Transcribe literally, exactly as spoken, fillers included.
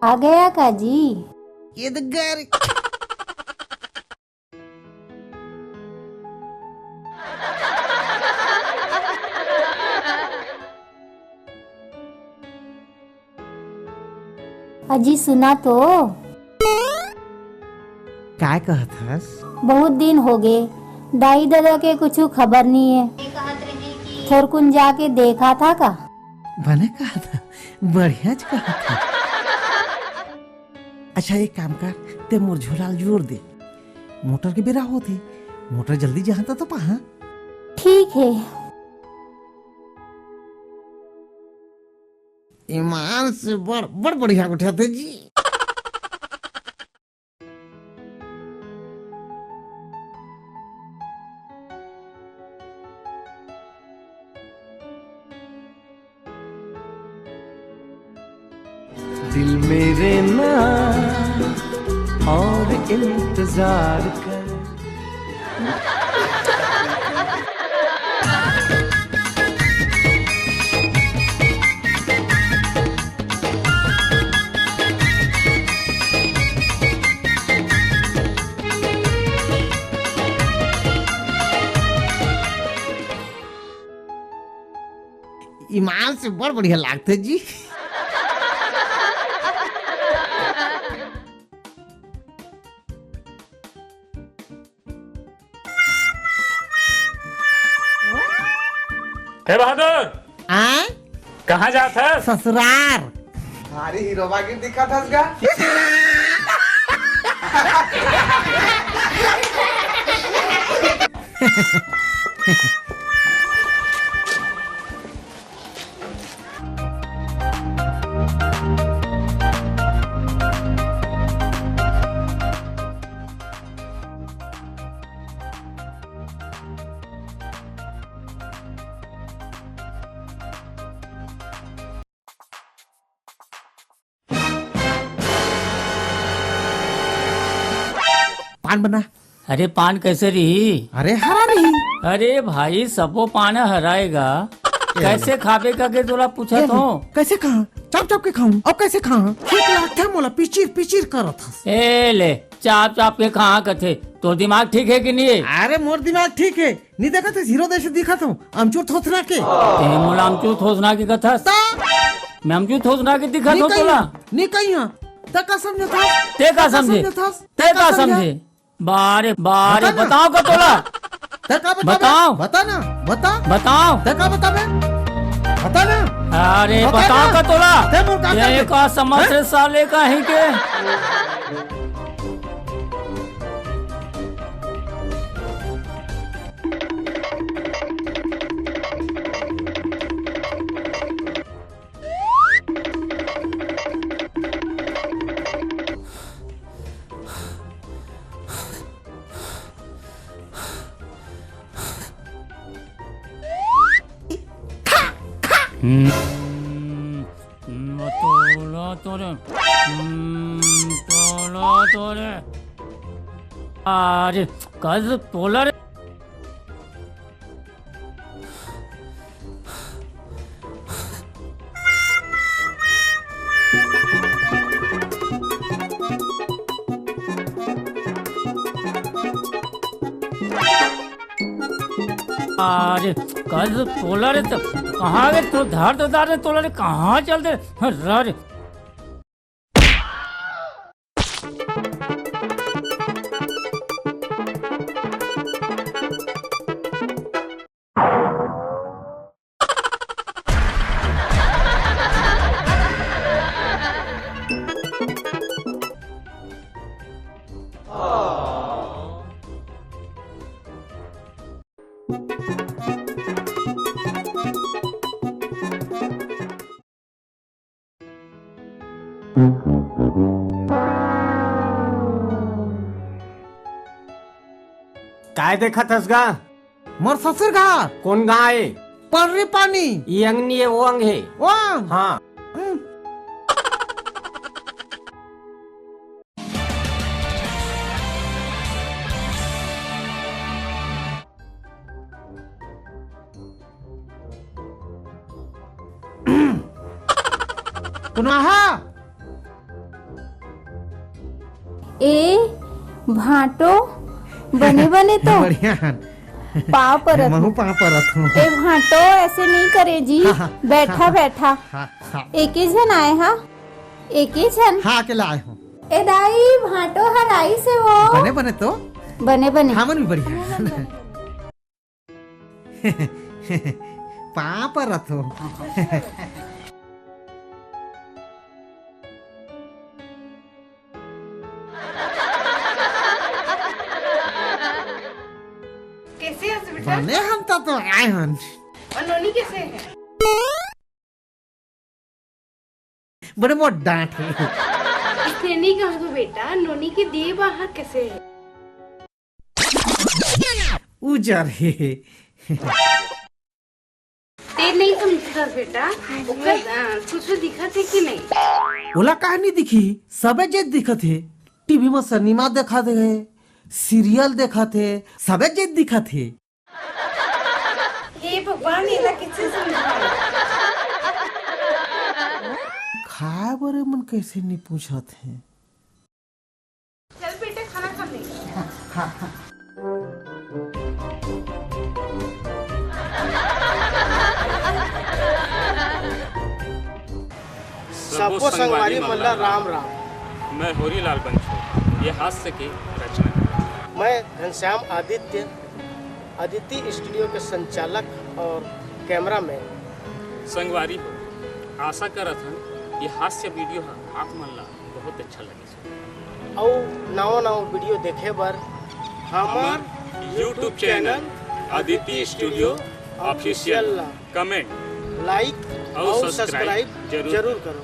आ गया का जी? ये तो घर। अजी सुना तो। काय कहत हस? बहुत दिन हो गए, दाई ददा के कुछ खबर नहीं है। थोरकुन जाके देखा था का? बने कहत ह, बढ़िया च कहत ह। अच्छा, एक काम कर, ते मोर झोला ल जोर दे, मोटर के बेरा होत हे, मोटर जल्दी जहाँ त तो पहा। ठीक है। ईमान से बड़, बड़ बढ़िया उठाते जी। दिल मेरे ना और इंतजार कर। ईमान से बड़ बढ़िया लागथे जी। हे बहादुर, आय? कहाँ जात हस? ससुरार। भारी हीरो बागिर दिखत हस गा। पान बना। अरे पान कैसे रही? अरे हरा रही। अरे भाई, सबो पान हराएगा, कैसे खाबे करके तोला पूछत हूँ। कैसे खां? चाप चाप के खाऊं। अब कैसे खां? ठीक लागथे मोला, पिचिर पिचिर करत हस। ए ले, चाप चाप के खां कथे। तोर दिमाग ठीक है कि नहीं है? अरे मोर दिमाग ठीक है, नहीं देखत हस हीरो जैसे दिखत हूँ, अमचूर थोथना के। ते मोला अमचूर थोथना के कथस? ता? मैं अमचूर थोथना के दिखत हूँ तोला? नहीं कहीं हाँ। ते का समझे था? ते का समझे? ते का समझे? बारे, बारे, बता ना। बताओ का तोला? ते का बताबे? बताओ। बता ना, बता। बताओ। ते का बताबे? बता ना। अरे, बता बताओ ना। का तोला? ते मोर का ये करबे? का समझ हैं? से साले का ही के? हम्म, हम्म, तोला तो रे, हम्म, तोला तो रे। अरे, कस तोला रे। अरे, कस तोला रे, तो कहाँ गे? तो धार तो धार रे, तोला रे, कहाँ चल दे? अरे, काय देखत हस गा? मोर ससुर घर। कोन गाँव ए? पर्री पानी। ये अंग नहीं है, वो अंग है। वो अंग? हाँ। हम्म। कुनवाहा, ए भांटो, बने बने तो? बढ़िया हन। पाँव परत महू हूँ। पाँव परत हूँ। ए भांटो, ऐसे नहीं करे जी। हाँ, हाँ, बैठा, हाँ, बैठा। हाँ, हाँ। एके झन आए हा, एके झन। हाँ, अकेला आए हूँ। ए दाई, भांटो हर आइस हे वो। बने बने तो? बने बने। हमन भी बढ़िया। पाँव परत हो। कैसे हस बेटा? बने हम तो, तो आए हन। और नोनी कैसे है? बड़े मोर डांट हे। इसने नहीं कहा तो बेटा, नोनी के दिए बाहर कैसे है? उजर हे। ते नहीं समझता बेटा, ओकर, आ, कुछ दिखत हे कि नहीं? ओला काहे नहीं दिखी? सबे जे दिखत हे। टीवी में सिनेमा देखत हे, सीरियल देखत हे, सबे जे दिखत हे। हे भगवान, एला कैसे समझाऊं? खाए बर मन कैसे नहीं पूछत हे? चल बेटा, खाना खा ले। सब्बो संगवारी मन ला राम राम। मैं होरीलाल बंछू, ये हास्य के रचना। मैं घनश्याम आदित्य, अदिति स्टूडियो के संचालक और कैमरामैन। संगवारी हो, आशा करत हन ये हास्य वीडियो ह आप मन ला बहुत अच्छा लगे। अउ नवा नवा वीडियो देखे बर हमर हमर YouTube YouTube channel channel Aditi Aditi studio studio official official ला कमेंट लाइक अउ अउ सब्सक्राइब सब्सक्राइब जरूर जरूर करो।